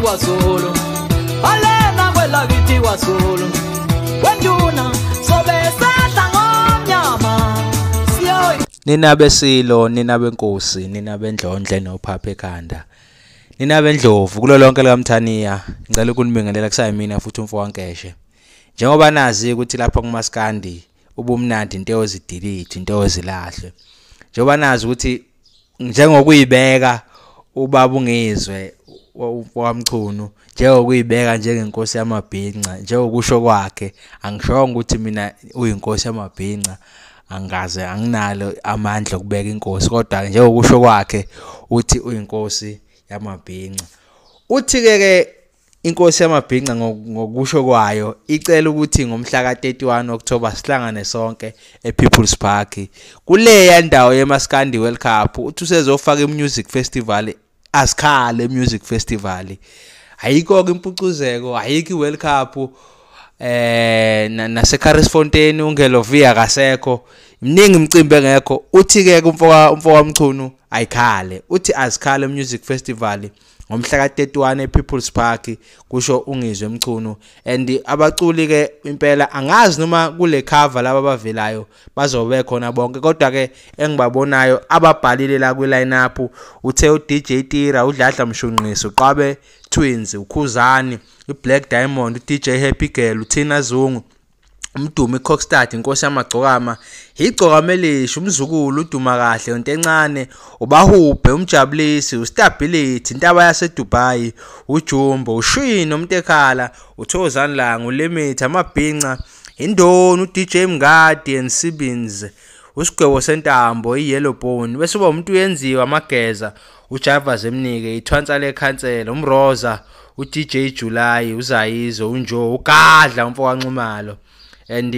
kwaZulu, alena kwelakithi kwaZulu. Wenduna sobe sehla ngomnyama siyo. Nina besilo, nina benkosi, nina bendlondle nophapha ekhanda, nina bendlovu kulo lonke likaMthaniya. Ngicela ukunibingelela kusayimina futhi umfo waNkeshe. Njengoba nazi ukuthi lapha kumaskandi ubumnandi into yozidilithi, into yozilahle. Njengoba nazi ukuthi njengokuyibeka ubaba uNgizwe waMchunu, njengokuyibeka njengenkosi yamabhinca, njengokusho kwakhe, angishongo ukuthi mina uyinkosi yamabhinca, angaze anginalo amandla okubeka inkosi, kodwa njengokusho kwakhe uthi uyinkosi yamabhinca. Uthi ke inkosi yamabhinca ngokusho kwayo icela ukuthi ngomhla ka-31 October sihlangane sonke ePeople's Park kuleya ndawo yeMaskandi World Cup. Uthi usezofaka iMusic Festival, asikhale Music Festival. Ayikho ke impucuzeko, ayikho iWorld Cup, naseCarisfontein uNgelovia akasekho, mningi imicimbi engekho. Uthi ke umfo kaMchunu ayikhale, uthi asikhale Music Festival ngomhla ka-31 ePeople's Park, kusho uNgizwe Mchunu. And abaculi ke impela angazi noma kule cover laba abavelayo bazobe khona bonke, kodwa ke engibabonayo ababhalile la kwi line up uthe uDJ Tira, uDladla Mshunqisi, uQwabe Twins, uKhuzani, iBlack Diamond, uDJ Happy Girl, uThina Zungu, uMdumi Cockstad, inkosi yamagcokama, igcokamelisha, umzukulu uDuma kahle, Ntencane, uBahubhe, uMjabulisi, uStability, intaba yaseDubai, uJumbo, uShino, uMtekhala, uThozani Langa, uLimit, amabhinca, Indoni, uDJ Mngadi and Sibins, uSigwebo Sentambo, iYellow Bone, bese uba umuntu uyenziwa amageza, uJava Zemnike, ithwansa lekhansela, uMroza, uDJ July, uZayizo, uNjo, uGadla, umfo kaNxumalo. And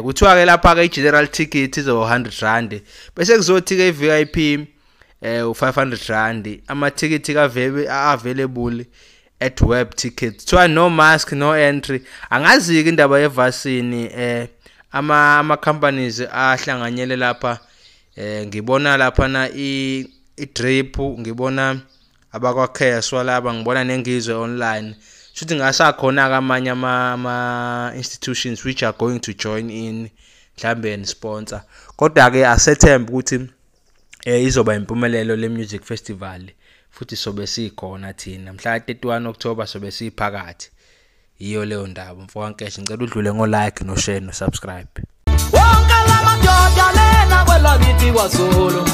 kuthiwa ke lapha ke i-general ticket izo 100 rand, bese kuzothi ke i-VIP u500 rand. Amathikithi ka available at web tickets. Kuthiwa no mask no entry. Angazi ke indaba yevasini, ama companies ahlanganyele lapha, ngibona lapha na i-drip, ngibona abakwaKheswa laba, ngibona neNgizwe online. Shuthi ngasakhona amanye ama institutions which are going to join in mhlambe and sponsor, kodwa ke asethemba ukuthi izoba impumelelo le Music Festival, futhi sobe sikhona thina mhla 31 October, sobe siphakathi. Iyo leyo ndaba mfo kaNkeshe, ngicela udlule ngo like no share no subscribe. Wonke lamadoda lena kwelakithi kwaZulu.